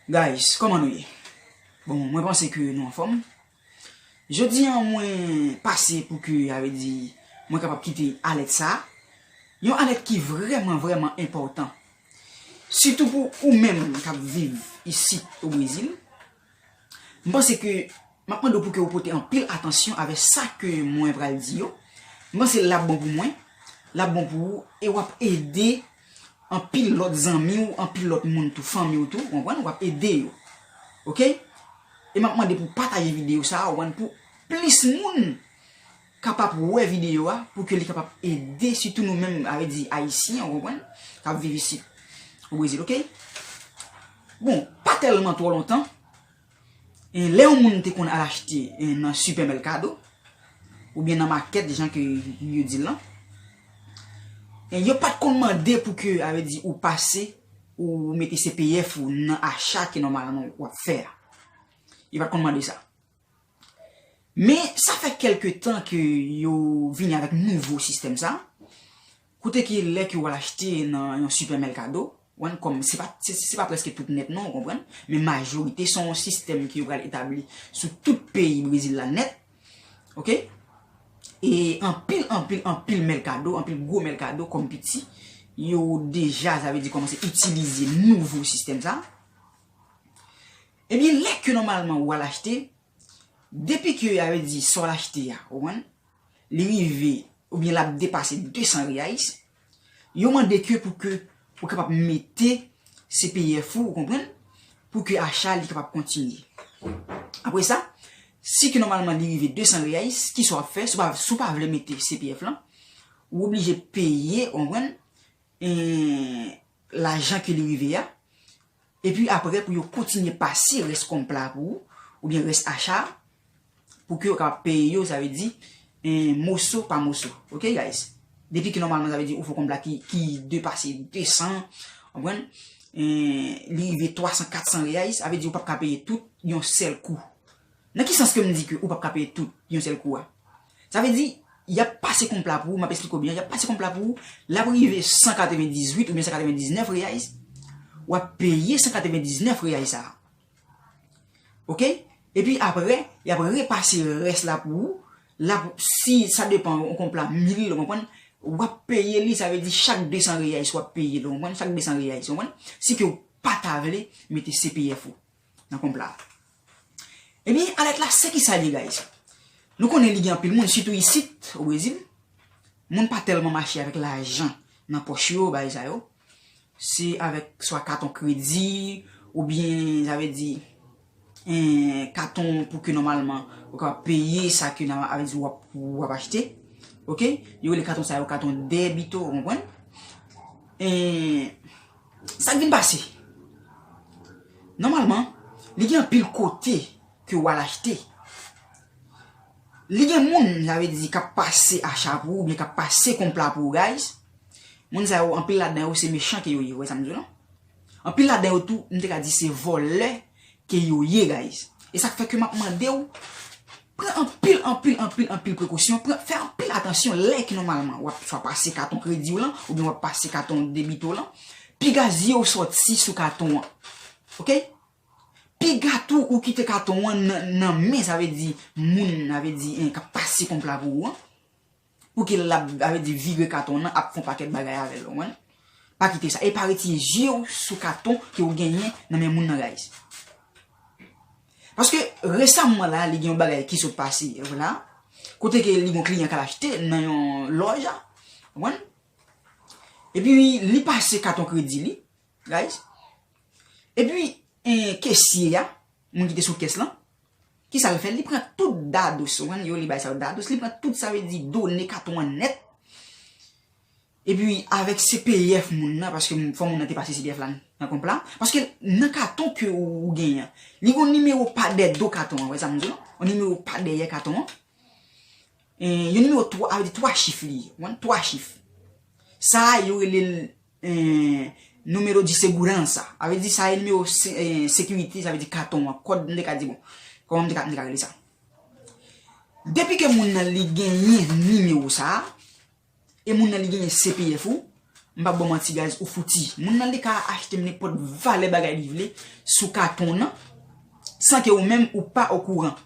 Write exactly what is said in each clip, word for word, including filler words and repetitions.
Guys, kòman nou ye? Bon, mwen panse ke nou anfòm. Jodi a, mwen pase pou ke, sa vle di, mwen kapab kite alèt sa. Yon alèt ki vrèman, vrèman enpòtan. Sitou pou ou menm k ap viv isit o Brezil. M panse ke m ap mande w pou ke w pote anpil atansyon avè sa ke mwen pral di yo. M panse l ap bon pou mwen, l ap bon pou ou, e w ap ede anpil lòt zanmi w, anpil lòt moun tou, fanmi w tou, ou konprann, w ap ede yo. Oke? E m ap mande pou pataje videyo sa a, ou konprann, pou plis moun kapab wè videyo a, pou ke li kapab ede, sitou nou menm, sa vle di Ayisyen, ou konprann, k ap viv isit o Brezil, oke? Bon, pa tèlman twò lontan, e, lè yon moun te konn al achte, e, nan sipèmèkado, oubyen nan makèt, jan ke yo di l lan, e, yo pa t konn mande pou ke, sa vle di, ou pase, ou mete C P F ou nan acha ke nòmalman w ap fè a. Yo pa t konn mande sa. Men, sa fè kèlke tan ke yo vini avèk nouvo sistèm sa. Kote ke lè ke w al achte nan yon sipèmèkado, ou konprann, kòm se pa, se, se pa prèske tout nèt non, ou konprann, men majorite se yon sistèm ke yo pral etabli sou tout peyi Brezil la nèt. Oke? E anpil, anpil, anpil mèkado, anpil gwo mèkado kòm piti, yo deja, sa vle di, kòmanse itilize nouvo sistèm sa. Ebyen, lè ke nòmalman w al achte, depi ke, sa vle di, sa w al achte a, ou konprann, li rive, oubyen l ap depase de san reais, yo mande ke pou ke ou kapab mete C P F ou, ou konprann, pou ke acha li kapab kontinye. Apre sa, si ke nòmalman li rive de san reais, kisa w ap fè? Si w pa, si w pa vle mete C P F lan, ou oblije peye, ou konprann, e, lajan ke li rive a, epi apre pou yo kontinye pase rès konpla pou ou, oubyen rès acha, pou ke yo kapab peye yo, sa vle di, e, moso pa moso. Oke, guys? Depi ke nòmalman, sa vle di, ou fè konpla ki, ki depase de san, ou konprann? E, li rive twa san, kat san reais, sa vle di, ou p ap ka peye tout yon sèl kou. Nan ki sans ke m di ke ou p ap ka peye tout yon sèl kou a? Sa vle di, y ap pase konpla pou ou, m ap esplike w byen, y ap pase konpla pou ou, l ap rive san katrevendizuit oubyen san katrevendiznèf reais, w ap peye san katrevendiznèf reais sa a. Oke? Epi apre, y ap repase rès la pou ou, l ap, si sa depann yon konpla mil, ou konprann, w ap peye li, sa vle di chak de san reais w ap peye l, ou konprann, chak de san reais, ou konprann, si ke w pa ta vle mete C P F ou nan konpla a. Ebyen, alèt la, se ki sa l ye, guys? Nou konnen li gen anpil moun, sitou isit, o Brezil, moun pa tèlman mache avèk lajan nan pòch yo, bagay sa yo. Se avèk swa katon kredi, oubyen, sa vle di, en, katon pou ke nòmalman ou kapab peye sa ke, sa vle di, w ap, w ap achte. Oke? Yo rele katon sa yo katon debito, ou konprann? E sa k vin pase? Nòmalman, li gen anpil kote ke w al achte. Li gen moun, sa vle di, k ap pase acha pou ou, oubyen k ap pase konpla pou ou, guys. Moun sa yo, anpil ladan yo, se mechan ke yo ye, ou wè sa m di w lan? Anpil ladan yo tou, m te ka di se vòlè ke yo ye, guys. E sa k fè ke m ap mande w, pran anpil, anpil, anpil, anpil prekosyon, pran, fè anpil atansyon lè ke nòmalman w ap swa pase katon kredi w lan, oubyen w ap pase katon debito w lan. Piga zye w sòti sou katon an. Oke? Piga tou ou kite katon an nan, nan men, sa vle di, moun, sa vle di, en, k ap pase konpla pou ou an. Pou ke l ap, sa vle di, vire katon nan, ap fè yon pakèt bagay avè l, ou konprann? Pa kite sa. E pa retire zye w sou katon ke w genyen nan men moun nan, guys. Paske resaman la, li gen yon bagay ki sot pase, vwala. Kote ke li gen yon kliyan k al achte nan yon lòj, ou konprann? Epi li pase katon kredi li, guys. Epi, en, kesye a, moun ki te sou kès lan, kisa l fè? Li pran tout dados, ou konprann, yo rele bagay sa yo dados, li pran tout, sa vle di, done katon an nèt. Epi avèk C P F moun nan, paske fò moun nan te pase C P F la nan konpla. Paske nan katon ke ou, ou genyen an, li gen yon nimewo pa dèyè do katon an, wè sa m di w lan? Yon nimewo pa dèyè katon an. E, yon nimewo twa, sa vle di twa chif li ye, ou konprann? Twa chif. Sa a, yo rele l, e, número de segurança. Sa vle di sa a, e nimewo se-, e, sekirite, sa vle di katon an, kòd, m te ka di, bon, kòman m te ka, m te ka rele sa? Depi ke moun nan li genyen nimewo sa a, e moun nan li genyen C P F ou, M p ap ba w manti, guys, ou fouti. Moun nan li ka achte nenpòt valè bagay li vle sou katon nan, san ke ou menm ou pa okouran.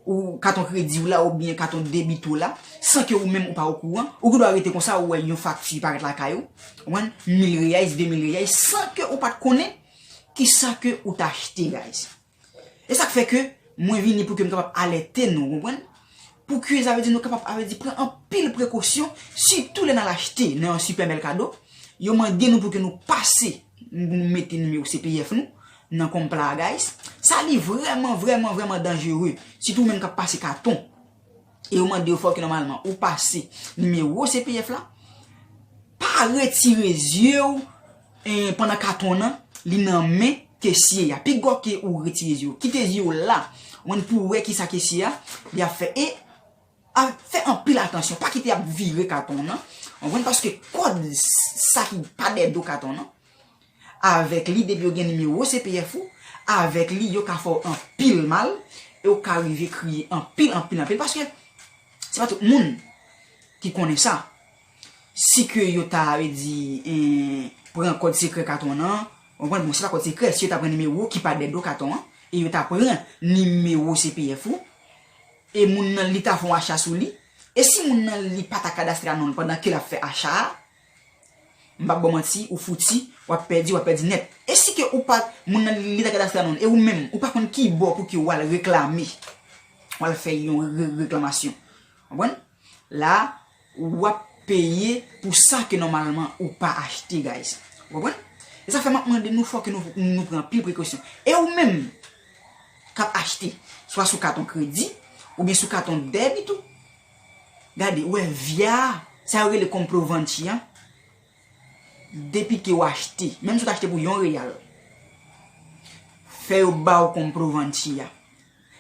Ou katon kredi w la oubyen katon debit ou la, san ke ou menm ou pa okouran. Ou gen dwa rete konsa, ou wè yon fakti parèt lakay ou, ou konprann, mil reais, de mil reais, san ke ou pa t konnen kisa ke ou t achte, guys. E sa k fè ke mwen vini pou ke m kapab alète nou, ou konprann? Pou ke, sa vle di, nou kapab, sa vle di, pran anpil prekosyon, sitou lè n al achte nan yon sipèmèkado, yo mande nou pou ke nou pase, nou mete nimewo C P F nou nan konpla a, guys. Sa li vrèman, vrèman, vrèman danjere. Sitou ou menm k ap pase katon. E yo mande w fò ke nòmalman ou pase nimewo C P F la. Pa retire zye w, eh, pandan katon nan, li nan men kesye a. Pi gò ke ou retire zye w. Kite zye w la. Ou konprann, pou w wè kisa kesye a, li ap fè. E a, fè anpil atansyon. Pa kite y ap vire katon nan. Ou konprann, paske kòd s-, sa ki pa dèyè do katon nan, avèk li, depi yo gen nimewo C P F ou, avèk li, yo ka fè w anpil mal, e w ka rive kriye anpil, anpil, anpil, paske se pa tout moun ki konnen sa. Si ke yo ta, vle di, eh, pran kòd sekrè katon nan, ou konprann, bon, se pa kòd sekrè, si yo ta pran nimewo ki pa dèyè do katon an, e yo ta pran nimewo C P F ou, e moun nan li ta fè yon acha sou li, e si moun nan li pa ta kadastre a non l pandan ke l ap fè acha a, m p ap ba w manti, ou fouti, w ap pèdi, w ap pèdi nèt. E si ke ou pa, moun nan li ta kadastre a non l, e ou menm, ou pa konn ki bò pou ke w al reklame, w al fè yon re-, reklamasyon. Konprann? La, w ap peye pou sa ke nòmalman ou pa achte, guys. Ou konprann? E sa fè m ap mande nou fò ke nou, nou pran anpil prekosyon. E ou menm k ap achte, swa sou katon kredi, oubyen sou katon dèbit ou, gade, ou wè via, sa yo rele Comprovanti an, depi ke w achte, menm si w ta achte pou yon reyal, fè yo ba w Comprovanti a.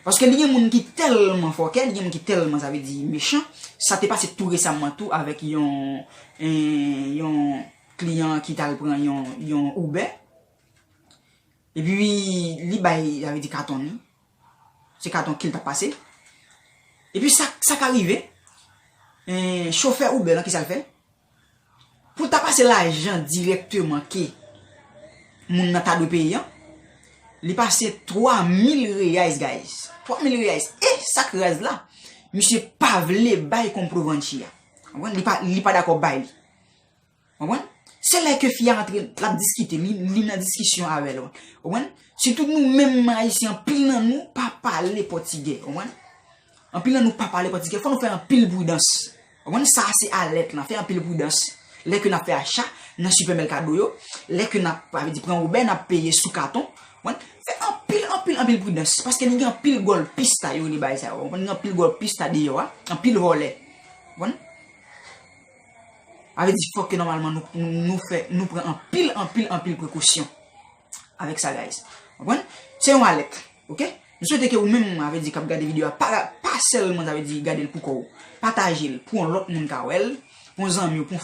Paske li gen moun ki tèlman fòkè, li gen moun ki tèlman, sa vle di, mechan. Sa te pase tou resaman tou avèk yon, eh, yon kliyan ki t al pran yon, yon Uber. Epi li bay, sa vle di, katon li. Se katon ki l t ap pase. Epi sa, sa ka rive, eh, chofè Uber lan, kisa l fè? Pou l ta pase lajan dirèkteman ke moun nan ta dwe peye an, li pase twa mil reais, guys. Twa mil reais. E sa k raz la, misye pa vle bay Comprovanti a. Ou konprann? Li pa, li pa dakò bay li. Ou konprann? Se lè ke fi a antre, l ap diskite, li, li nan diskisyon avè l. Ou konprann? Sitou nou menm Ayisyen, anpil nan nou pa pale pòtigè. Ou konprann? Anpil nan nou pa pale pòtigè. Fò nou fè anpil pridans. Ou konprann? Sa se alèt lan. Fè anpil pridans. Lè ke n ap fè acha nan sipèmèkado yo, lè ke n ap, sa vle di, pran Uber, n ap peye sou katon. Ou konprann? Fè anpil, anpil, anpil pridans. Paske nou gen anpil gòlpis ta yo rele bagay sa yo. Ou konprann? Gen anpil gòlpis ta deyò a. Anpil vòlè. Ou konprann? Sa vle di fòk ke nòmalman nou, nou fè, nou pran anpil, anpil, anpil prekosyon avèk sa, guys. Konprann? Se yon alèt, oke? M swete ke ou menm, sa vle di, k ap gade videyo a, pa, pa sèlman, sa vle di, gade l pou kò w. Pataje l pou yon lòt moun ka wè l, pou yon zanmi w, pou yon